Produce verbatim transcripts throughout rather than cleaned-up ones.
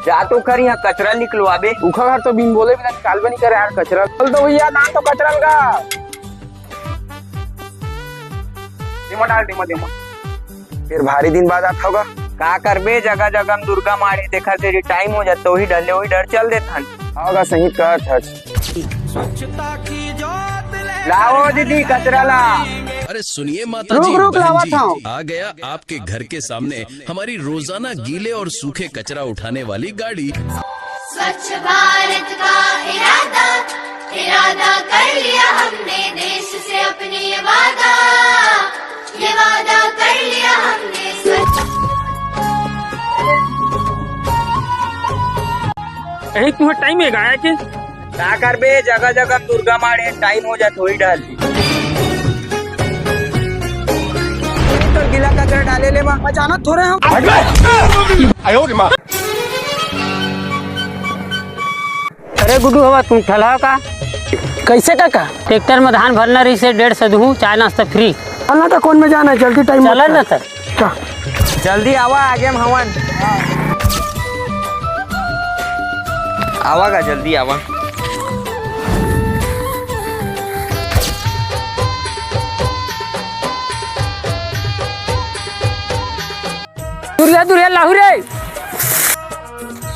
जा तो कर, यहाँ कचरा निकलवाबे। उखर घर तो बिन बोले बिना निकालबे नहीं करे यार कचरा। चल तो भैया, ना तो कचरा का। दिमा डाल, दिमा, दिमा। फिर भारी दिन बाद आता होगा। का करबे, जगह जगह में दुर्गा माढ़े, देखा तेरी टाइम हो जाता, वही डर ले, वही डर चल देता हन। होगा, सही कहत हस। लाओ दीदी, कचरा ला। अरे सुनिए माता रुक, जी, रुक, बहन लावत जी, हूँ। आ गया आपके घर के सामने हमारी रोजाना गीले और सूखे कचरा उठाने वाली गाड़ी। स्वच्छ भारत का इरादा, इरादा कर लिया हमने, देश से अपने ये वादा, ये वादा कर लिया हमने। स्वच्छ यही तुम्हें टाइम है गाया के? का करबे, जगह जगह दुर्गा माढ़े, टाइम हो जात होही डाल। तो गीला कचरा डाले ले बा। अचानक थोड़े हम। अरे गुड्डू हवा, तुम ठलहा का? कैसे काका? ट्रैक्टर में धान भरना रही से डेढ़ सौ दूँ, चाय नाश्ता फ्री। चलना तो कौन में जाना है, जल्दी टाइम चला ना सर। चल। जल्दी आवा, आगे में हवन। आवा गा, जल्दी आवा। दुरिया, दुरिया, लाहू रे।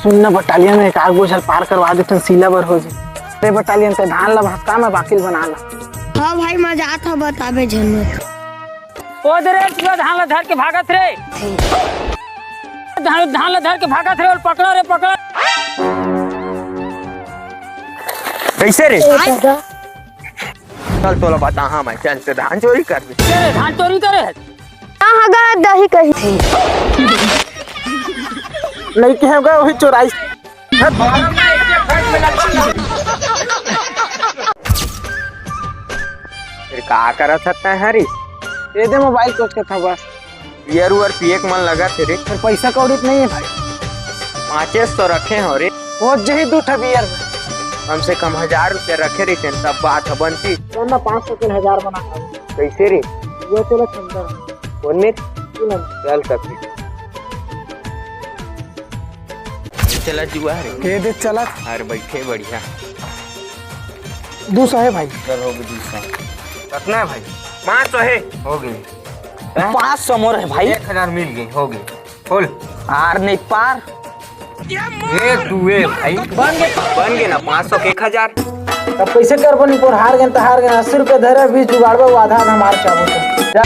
सुन ना, बटालियन में एक आग बोझल पार करवा देथन, सीला बर हो जी। रे बटालियन से धान ला भसका में बाकिल बना ला। हाँ भाई, मजा आता बताबे झन। ओ दे रे, पूरा धान ला धर के भागत रे। धान, धान ला धर के भागत रे, और पकड़ा रे, पकड़ा। कैसे रे? चल तोला बता, हाँ मैं चल से धान चोरी कर दे। तेरे धान चोरी करे है। कहाँ गा दही कही। नहीं कहेगा वही चोराई। फिर का करत हत्ता हरी? ये दे मोबाइल सोच के था बस। बियर उअर पिए के मन लगत हे रे। फिर पैसा कौड़ी तो नहीं है भाई। पाँचे सौ रखे हो रे। वो जही दू ठा बियर में। कम से कम हजार रुपया रखे रहितेन तब बात ह बनती। चल ना पाँच सौ के हजार बना। कैसे रे? वो चलो चंदा। कौन में? चल तब। चला जुआ रे। के दे चला। अरे बैठे बढ़िया। दू सौ है भाई। चल हो गए दू सौ। कितना है भाई? पाँच सौ है। हो गए। पाँच सौ मोर है भाई। एक हजार मिल गए, हो गए। खोल। आर नहीं पार। एक दू ए भाई। बन गए। बन गए ना, पाँच सौ के एक हजार। अब कैसे कर बनी पोर हार गए तो हार गए, अस्सी रुपये धरे भी जुगाड़बे, वो आधा आधा मार चाबो तो। जा।